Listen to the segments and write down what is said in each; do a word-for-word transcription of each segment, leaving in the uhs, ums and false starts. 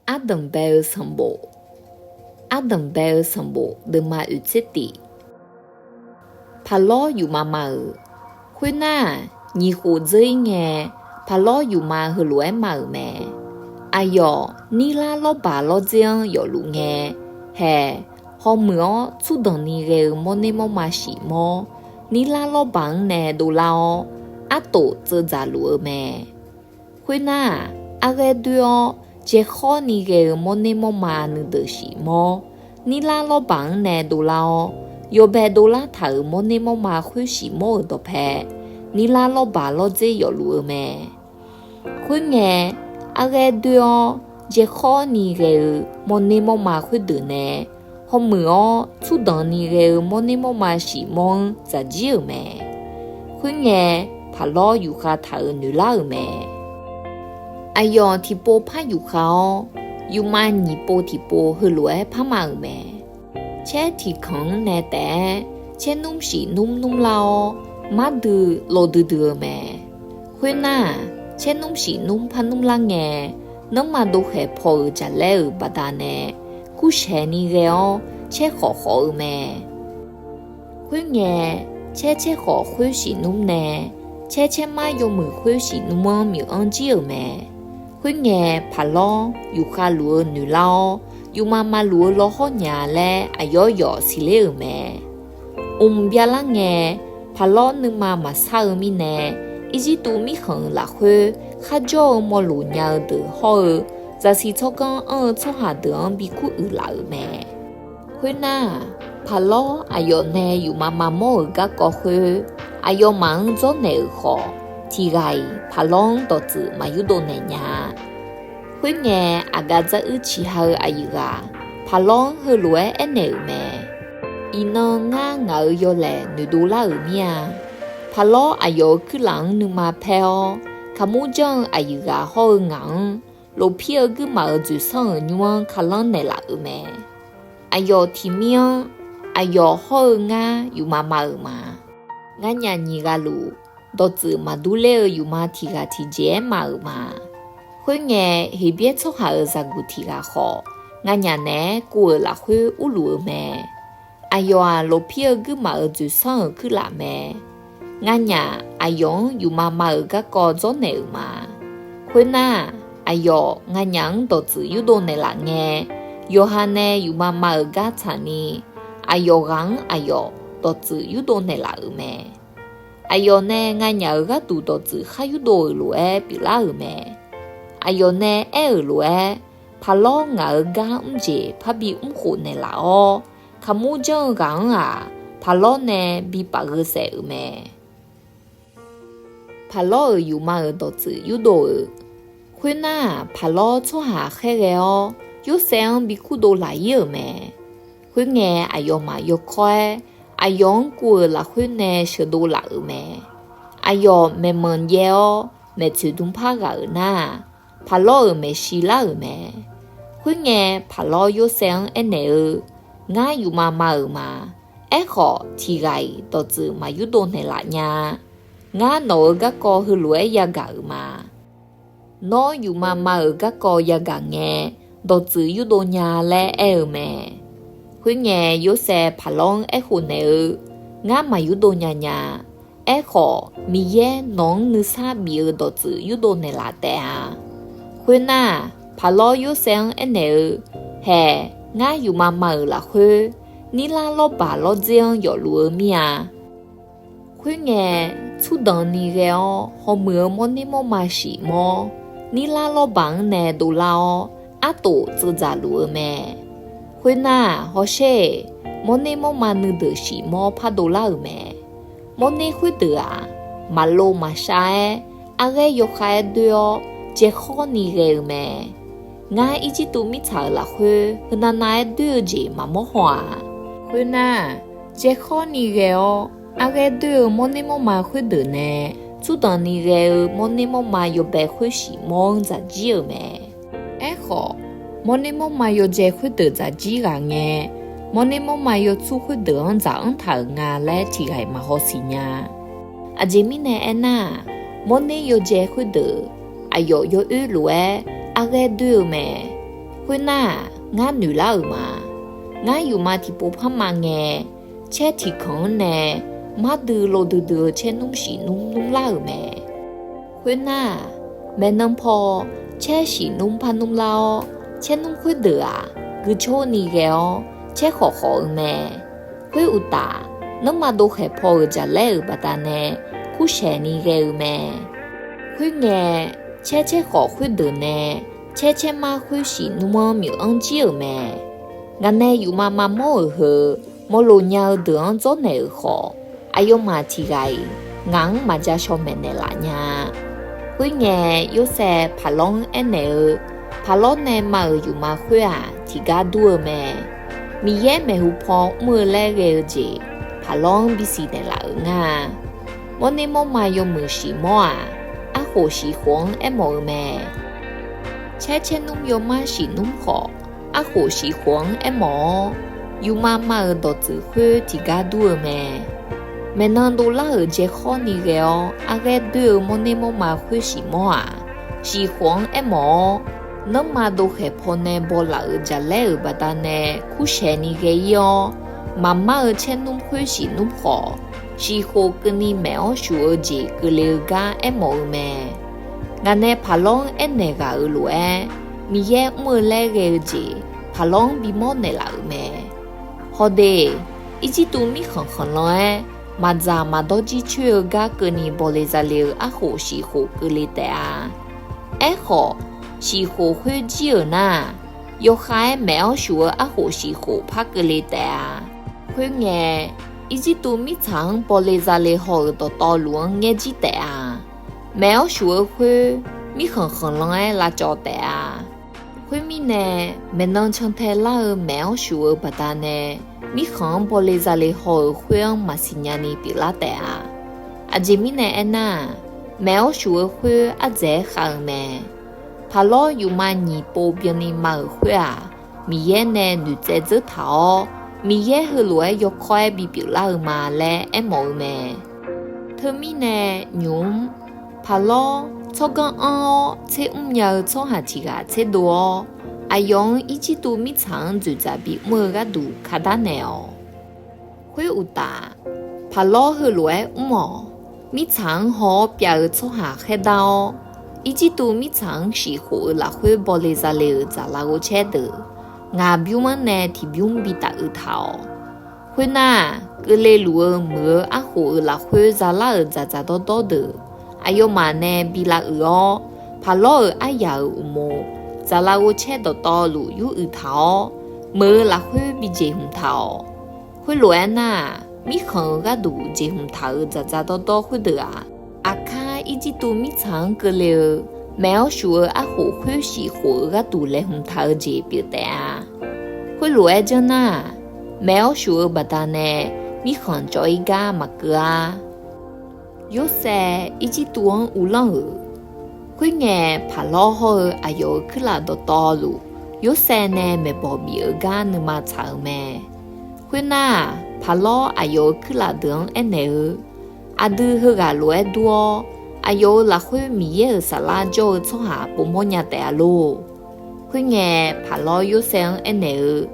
Ardanq bae-eu sanqbof. Ardanq bae-eu sanqbof deuvma oeq tser tif. Paqlawr yufmav ma-euq. Khoernar-aq, nyiq khof dzeur-ir ngae, Paqlawr yufmav heulof-aer ma-euq mae. Aqyawf nirlar lawrbaq lawrdzer-anr yawfluf ngae, haeq, hawmuiq-awr tsurdanq ni ghae-eu mawrner mawrma shif mawr, nirlar lawrbaq-anr nae dovlar-awr, artof tseuv dzaq luf-eu mae. Khoernar-aq, arghaer doer-awr jaekhawr ni ghae-eu mawrner mawrma nuideuq shif mawr, nirlar lawrbaq-anr nae dovlar-awr, yawbae dovlar taq-euq mawrner mawrma khoer shif mawr-euq dawqpae, nirlar lawrbaq lawrdzer yawfluf-eu mae. Khoerngae, arghaer doer-awr jaekhawr ni ghae-eu mawrner mawrma khoerdeuq nae, hawmuiq-awr tsurdanq ni ghae-eu mawrner mawrma shif mawr-anr dzaq jir-euq mae. Khoerngae, Paqlawr yufkhav taq-euq noeqlar-euq mae. Aqyawf tiqpov par yufkhav-awr, yufmav nyiq pov tiqpov heulof-aer par ma-euq mae. Caer tiqkanq-anr nae taef-aer, caer nmr shif nmr nmr lar-awr, mardui lawv duidui-eu mae. Khoernar-aq, caer nmr shif nmr par nmr lar ngae, nanrma dovkhaeq paw-euq jaqlaer-euq baqdanae, kursaeq ni ghae-awr caer khawf khawf-eu mae. Khoerngae, caer caer khawf khoer shif nmr nae, caer caer mar yawmuiq khoer shif nmr-anr myof-anr jir-euq mae. Khoerngae, Paqlawr yufkhav luf-eu noeqlar-awr, yufmav mav luf-eu lawhawr nya laer aqyawf yawf siqler-euq mae. Mq byav lar ngae, Paqlawr nuima maqsar-eu mirnae, Irjirtuv mirkhanq-euq lafkhoer kharjawr-eu mawrloq nya-eu deuq hawr-eu, zaqsiq tsawrganr anr-eu tsawrhaq deuq-anr bi kuruiq laf-euq mae. Khoernar-aq, Paqlawr aqyawf nae yufmav mav mawr-euq garkawv khoer, aqyawfmaf-anr dzawrnaeq-euq khawf, tiq ghaq-iq Paqlawr-anr dawqtsuif maq yurdov naeq nya-a. Khoerngae, aqgaf dzaruir ciqha-eu aqyuif ghaq Paqlawr-anr heulof-aer aernaeq-euq mae. Iqnan ngar ngaq-euq yawlaeq noeqdov lar-euq mir-a. Paqlawr aqyawf-euq kuirlaf-anr nuima paer-awr, kaqmur janr-eu aqyuif ghaq hawr-eu ngaq-anr, lofpir-eu guirmaf-euq dzoeqsanr-euq nymr-anr kalanr naeqlaf-euq mae. Aqyawf tiqmir-anr, aqyawf hawr-eu ngar yufmav mav-euq ma. Nganyaf nyiq ghaq luf, dawqtsuif maqdur ler-eu yufmav tiq ghaq tiqjeq-aer mav-euq ma. Khoerngae, Heqbyaer tsawrhaq-euq zaqguq tiq ghaq khawf, nganyaf naeq-aer kuv-euq lafkhoer urluf-eu mae. Aqyawf-aq, lofpir-eu guirmaf-euq dzoeqsanr-euq kuirlaf mae. Nganyaf aqyawf-anr yufmav mav-euq garkawv dzawrnaeq-euq ma. Khoernar, aqyawf nganyaf-anr dawqtsuif yurdov naeqlaf ngae, yawqha nae yufmav mav-euq gar tsaqni, aqyawf ghaq-anr aqyawf dawqtsuif yurdov naeqlaf-euq mae. Aqyawf nae nganyaf-euq gharduq dawqtsuif khar yurdov-euq lof-aer pyeuflar-euq mae. Aqyawf nae aer-euq lof-aer, Paqlawr ngaq-euq gar mrjeq parbi mrkhof naeqlaf-awr, kaqmur janr-eu ghaq-anr-aq, Paqlawr nae bi paf gheu saef-euq mae. Paqlawr-euq yufmav-euq dawqtsuif yurdov-euq. Khoernar-aq, Paqlawr tsawrhaq khaerghae-awr, Yorsaev-anr bi kurdov laf-ir-euq mae. Khoerngae, aqyawfmaf yawkawr-aer, aqyawf-anr kuv-euq lafkhoer nae sheuqdov laf-euq mae. Aqyawf maeqmanq jaev-awr, maeqtsoeq dmr par ghaq-euq nar-aq, Paqlawr-euq maeqshi lar-euq mae. Khoerngae, Paqlawr Yorsaev-anr aernaeq-eu, Ngar yufmav mav-euq ma. Aerkhawf, tiq ghaq-iq dawqtsuif maq yurdov naeqlaf nya-a. Ngar nawq-euq garkawv heulof-aer yagaq-euq ma. Nawr yufmav mav-euq garkawv yagaq ngae, dawqtsuif yurdov nya laer aer-eu mae. Khoerngae, Yorsaev Paqlawr-anr aerkhof naeq-eu, Ngar maq yurdov nya nya. Aerkhawf, Miqyaer nawq-anr nuisar bif-eu dawqtsuif yurdov naeqlaf taef-a. Khoernar, Paqlawr Yorsaev-anr aernaeq-eu, Haeq, ngar yufmav mav-euq lafkhoer, nirlar lawrbaq lawrdzer-anr yawfluf-eu mir-a. Khoerngae, tsur danqni ghae-awr hawmuiq-eu mawrner mawrma shif mawr, nirlar lawrbaq-anr nae dovlar-awr, artof tseuv dzaq luf-eu mae. Khoernar, hawsher-eq, mawrner mawrma nuideuq shif mawr par dovlar-euq mae. Mawrner khoerdeuq-aq, maqlov maqshav-aer, arghaer yawkhav-aer doer-awr, jaekhawr ni ghae-eu mae. Ngar Irjirtuv mirtsaq-euq lafkhoer heunav nav-aer doer-eu jeq maqmawr haw-aq. Khoernar, jaekhawr ni ghae-awr, arghaer doer-eu mawrner mawrma khoerdeuq nae, tsur danqni ghae-eu mawrner mawrma yawbae khoer shif mawr-anr dzaq jir-euq mae. Aerkhawf, mawrner mawrma yawjae khoerdeuq dzaq jir ghaq ngae, mawrner mawrma yawtsur khoerdeuq-anr dzaq anr taq-euq nga laer tiq ghaq-iq maqhaw siqnya. Aqjeq mirnae aernar-aq, mawrner yawjae khoerdeuq aqyawf yawoer lof-aer arghaer doer-eu mae. Khoernar-aq, ngar noeqlar-euq ma. Ngar yufma tiqpov par ma ngae, caer tiqkanq-anr nae mardui lov duidui-eu caernmr shifnmr nmrlar-euq mae. Khoernar-aq, maeqnan paw caer shifnmr par nmrlar-awr, caernmr khoerdeuq-aq, guicor ni ghae-awr caer khawf khawf-eu mae. Khoeruqtaf, nanrma dovkhaeq paw-euq jaqlaer-euq baqdanae kurshaeq ni ghae-eu mae. Khoerngae, caer caer khawf khoerdeuq nae caer caer mar khoer shifnmr-anr myeuf-anr jir-euq mae. Ngaq nae yufma maqmawr-euq heu, mawloq nya-eu deuq-anr dzawrnaeq-euq khawf, aqyawfmaf tiq ghaq-iq ngaq-anr maqja shaw maeqnaeq laf nya-a. Khoerngae, Yorsaev Paqlawr-anr aernaeq-eu, Paqlawr nae ma-euq yufma khoer-aq, tiqgar dur-eu mae. Miqyaer maeqhu paw mr-eu laer ghae-eu jeq, Paqlawr-anr bisiq naeqlaf-euq ngar-a. Mawrner mawrma yawmuiq shifmawr-aq, arkhof shifkhof-anr aermawf-eu mae. Caer caernmr yawmar shifnmr khawf, arkhof shifkhof-anr aermawf-awr, yufma ma-euq dawqtsuif khoer tiqgar dur-eu mae. Maeqnan dovlar-euq jaekhawr ni ghae-awr, arghaer doer-eu mawrner mawrma khoer shifmawr-aq, shifkhof-anr aermawf-awr, nanrma dovkhaeq paw nae bawlaf-euq jaqlaer-euq baqdanae kurshaeq ni ghae-ir-awr, maqmar-eu caernmr khoer shifnmr khawf, shifkhof keuvni maeq-awr shuf-eu jeq keuvle-eu gar aermawf-eu mae. Ngaq nae Paqlawr-anr aernaeq ghaq-euq lof-aer, Miqyaer mr-eu laer ghae-eu jeq Paqlawr-anr bimawr naeqlaf-euq mae. Hawde, Irjirtuv mirkhanq khanqlan-aer maqdzaq maqdawr jircoer-eu gar keuvni bawle zale-eu arkhof shifkhof keuvle taef-a. Aerkhawf, shifkhof khoer jir-euq nar-aq, yawkhav-aer maeq-awr shuf-eu arkhof shifkhof par keuvle taef-a. Khoerngae, Irjirtuv mirtsaq-anr bawle zale haw-euq dawqtawvluf-anr ngaer jir taef-a. Maeq-awr shuf-eu khoer, mirkhanq khanqlan-aer lavcawv taef-a. Khoermirnae, maeqnan cantae lar-eu maeq-awr shuf-eu baqdanae, mirkhanq-anr bawle zale haw-euq khoer-anr maqsiq nyani pyeuflar taef-a. Aqjeq mirnae aernar-aq, maeq-awr shuf-eu khoer ardzaeq-aer khav-eu mae. Paqlawr yufma nyiq pov byanni ma-euq khoer-aq, Miqyaer nae noeqtsaev dzeur taq-awr, Miqyaer heulof-aer yawkawr-aer bipyeuf lar-eu ma laer aermawf-eu mae. Teumirnae, nymq-mr Paqlawr tsawrganr anr-awr tser mrnya-eu tsawrhaq tiq ghaq tserdov-awr, aqyawf-anr Irjirtuv mirtsaq-anr dzoeqdzaq bimr-eu gharduq kaqdar naeq-awq. Khoeruqtaf, Paqlawr heulof-aer mr-awq. Mirtsaq-anr haw-awr pyav-eu tsawrhaq khaerdar-awr, Irjirtuv mirtsaq-anr shifkhof-eu lafkhoer bawle zale-euq dzaqlaf ghovcaer deuq, ngaq bymr-anr nae tiqbymr bitaf uiq taq-awq. Khoernar, keuvle luf-eu muiq-eu arkhof-euq lafkhoer zalar-euq dzaqdzaq dawrdawr deuq, aqyawfmaf nae bi lav uiq-awr, Paqlawr-euq aryaq-euq uqmov, dzaqlaf ghovcaer dawqtawvluf yur uiq taq-awr, meuq-eu lafkhoer bi jeqhmq taq-awq. Khoerlof-aer nar-aq, mirkhanq-euq gharduq jeqhmq taq-euq dzaqdzaq dawrdawr khoerdeuq-aq, Aqkar Irjirtuv mirtsaq-anr keuvle-eu, maeq-awr shuf-eu arkhof khoer shifkhof-euq gharduq laeqhmq taq-eu jeq pyeuf taef-a. Khoerlof-aer janr nar-aq, maeq-awr shuf-eu baqdanae mirkhanq cawv-ir gar maqkeuv-ar. Yorsaev Irjirtuv-anr uvlanr-euq. Khoerngae, Paqlawr hawr-eu aqyawf-euq kuirlaf dawqtawvluf, Yorsaev nae maeqbawq bif-eu gar nuima tsaq-euq mae. Khoernar-aq, Paqlawr aqyawf-euq kuirlaf deuq-anr aernaeq-eu, Aqdui heughaq lof-aer dur-awr, aqyawf-euq lafkhoer Miqyaer-euq saflar jawr-eu tsawrhaq povmawr nya taef-a lor. Khoerngae, Paqlawr Yorsaev-anr aernaeq-eu,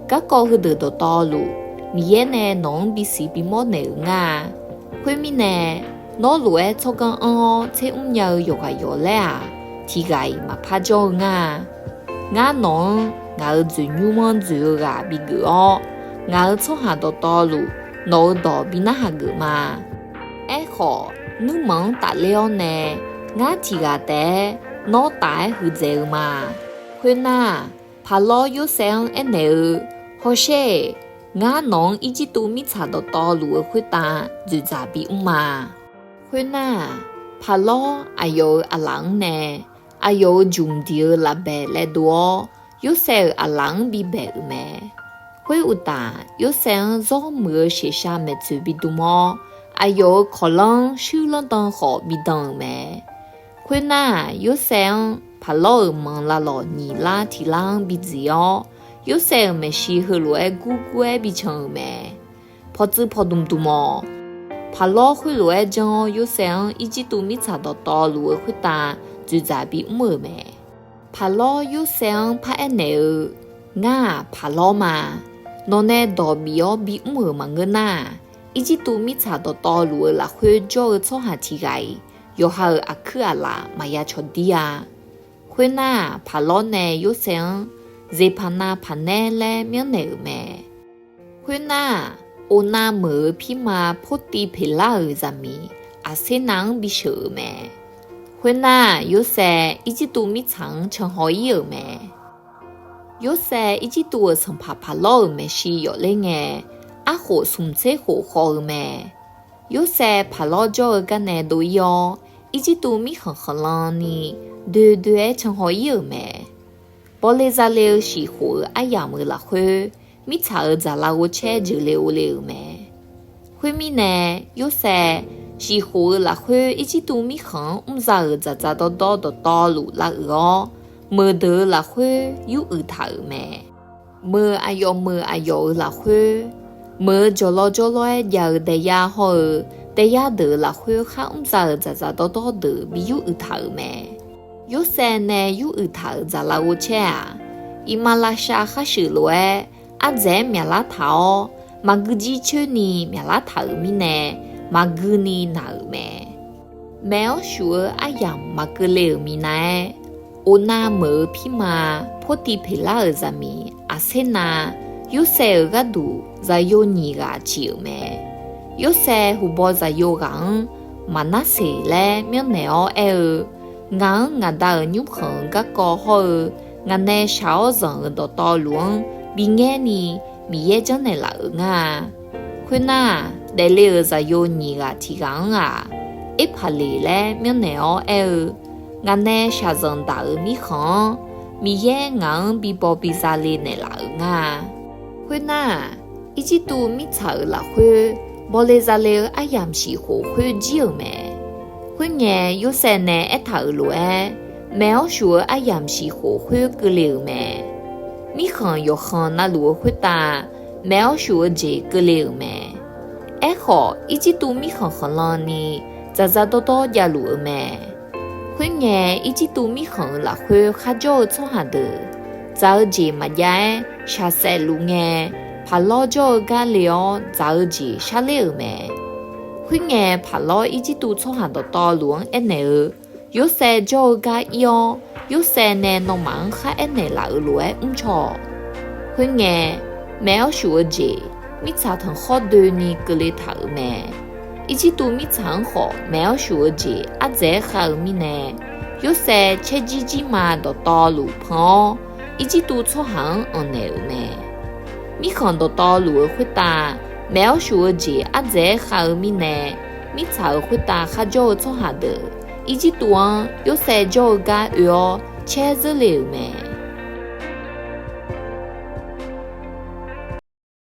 Garkawv heudeuq dawqtawvluf, Miqyaer nae nawq-anr bisiq bimawr naeq-euq ngar-a. Khoermirnae, nawr lof-aer tsawrganr anr-awr tser mrnya-eu yawqghaq yawq laer-aq, tiq ghaq-iq maqpar jawr-eu ngar-a. Ngar nawq-anr ngaq-euq dzoeqnymr-anr dzoeq-eu ghaq bigeuf-awr, ngaq-euq tsawrhaq dawqtawvluf nawq-euq dawq bi narhaq geuf ma. Aerkhawf, nuirmanq-anr tafler-awr nae, ngar tiq ghaq taef-aer nawr taf-aer huiqdzaeq-eu ma. Khoernar, Paqlawr Yorsaev-anr aernaeq-eu, Hawsher-eq, ngar nawq-anr Irjirtuv mirtsaq dawqtawvluf-eu khoertav dzoeqdzaq bimr ma. Khoernar, Paqlawr aqyawf-euq aqlaf-anr nae aqyawf-euq jmq diq-eu lafbaeq laev dov-awr, Yorsaev-euq aqlaf-anr bibaeq-euq mae. Khoeruqtaf, Yorsaev-anr zawr muiq-eu sheuqshav maeqtsoeq bidm-awr, aqyawf-euq kawqlanr-anr shuir lanrdan khawf bidan-euq mae. Khoernar-aq, Yorsaev-anr Paqlawr-euq manq lavlawq nyiq lar tiq lar-anr bidziq-awr, Yorsaev-euq maeqshi heulof-aer gurgur-aer bican-euq mae. Pawqtsuif pawqdmq dmq-awq. Paqlawr khoerlof-aer janr-awr Yorsaev-anr Irjirtuv mirtsaq dawqtawvluf-eu khoertav dzoeqdzaq bimr-euq mae. Paqlawr Yorsaev-anr paraer naeq-eu, Ngar-aq, paqlawr ma. Nawqnae dawq bif-awr bimr-euq maqngeur nar-aq, Irjirtuv mirtsaq dawqtawvluf-eu lafkhoer jawr-eu tsawrhaq tiq ghaq-iq yawqha-euq aqkuir aqlaf maqya cawqdir-a. Khoernar-aq, paqlawr nae Yorsaev-anr Zeqpaqnav paqnaer laer myanrnaeq-euq mae. Khoernar-aq, Oqnav meuq-euq pirma Portiv Peqlar-euq zaqmiq Aqsernav-anr bisheuq-euq mae. Khoernar-aq, Yorsaev Irjirtuv mirtsaq-anr canhaw ir-euq mae. Yorsaev Irjirtuv-euq sanqpaq paqlawr-euq maeqshi yawfler ngae, arkhof smq tser khof khaw-eu mae. Yorsaev paqlawr jawr-eu garnae dov ir-awr, Irjirtuv mirkhanq khanqlan ni doe doe-aer canhaw ir-euq mae. Bawle zale-eu shiqkhof-eu aryamq-euq lafkhoer, mirtsaq-euq dzaqlar ghovcaer jeuqle-o le-euq mae. Khoermirnae, Yorsaev shiqkhof-eu lafkhoer Irjirtuv mirkhanq-anr mrza-euq dzaqdzaq dawrdawr dawqtawvluf lavuiq-awr, meuq deuq-euq lafkhoer yuruiq taq-euq mae. Meuq aqyawf meuq aqyawf-euq lafkhoer, meuq-eu jawqlawv jawrlawr-aer jav-eu daeyar hawr-eu daeyar deuq-euq lafkhoer khar mrza-euq dzaqdzaq dawrdawr deuq bi yuruiq taq-euq mae. Yorsaev nae yuruiq taq-euq dzaqlar ghovcaer-aq, iqmalavshav khar sheuq lof-aer ardzaeq-aer myaqlar taq-awr, maqgui jir coer ni myaqlar taq-euq mirnae, maqgui ni naq-euq mae. Maeq-awr shuf-eu aryamq maqkeuvle-euq minav-aer, Oqnav meuq-eu pirma Portiv Peqlar-euq zaqmiq Aqsernav, Yorsaev-euq gharduq zaqyo nyiq ghaq ciq-euq mae. Yorsaev huqbaw zaqyo ghaq-anr Maqnarseq laer myanrnaeq-awr aer-eu, Ngaq-anr ngaq Da-euq nymrkhanq-euq garkawv hawr-eu, ngaq nae shaq-awr zanq-euq dawqtawvluf-anr bingaer ni Miqyaer janrnaeq laf-euq ngar-a. Khoernar-aq, daefle-euq zaqyo nyiq ghaq tiq ghaq-anr-aq, Erpaqleq laer myanrnaeq-awr aer-eu, Ngaq nae shaqzanq daq-euq mirkhanq-anr, Miqyaer ngaq-anr bibaw biza le naeqlaf-euq ngar-a. Khoernar-aq, Irjirtuv mirtsaq-euq lafkhoer bawle zale-eu aryamq shiqkhof khoer jir-euq mae. Khoerngae, Yorsaev nae aertaq-euq lof-aer, maeq-awr shuf-eu aryamq shiqkhof khoer keuvle-euq mae. Mirkhanq yawqkhanq navluf-eu khoertav, maeq-awr shuf-eu jeq keuvle-euq mae. Aerkhawf, Irjirtuv mirkhanq khanqlan ni dzaqdzaq dawrdawr javluf-eu mae. Khoerngae, Irjirtuv mirkhanq-euq lafkhoer kharjawr-eu tsawrhaq deuq dzaq-eu jeq maqjav-aer shaqsaef luf ngae, paqlawr jawr-eu gar le-awr dzaq-eu jeq sharler-euq mae. Khoerngae, paqlawr Irjirtuv tsawrhaq dawqtawvluf-anr aernaeq-eu, Yorsaev jawr-eu gar ir-awr, Yorsaev nae nawmaf-anr khar aernaeq laf-euq lof-aer mrcaw-awq. Khoerngae, maeq-awr shuf-eu jeq mirtsaq tanqkhawr doeni keuvle taq-euq mae. Irjirtuv mirtsaq-anr khawf maeq-awr shuf-eu jeq ardzaeq-aer khav-eu mirnae, Yorsaev caerjir jirma dawqtawvluf pan-awr, Irjirtuv tsawrhaq-anr anqnaeq-euq mae. Mirkhanq dawqtawvluf-eu khoertav maeq-awr shuf-eu jeq ardzaeq-aer khav-eu mirnae, mirtsaq-euq khoertav kharjawr-eu tsawrhaq deuq Irjirtuv-anr Yorsaev jawr-eu gar oe-awr caer zeurle-euq mae.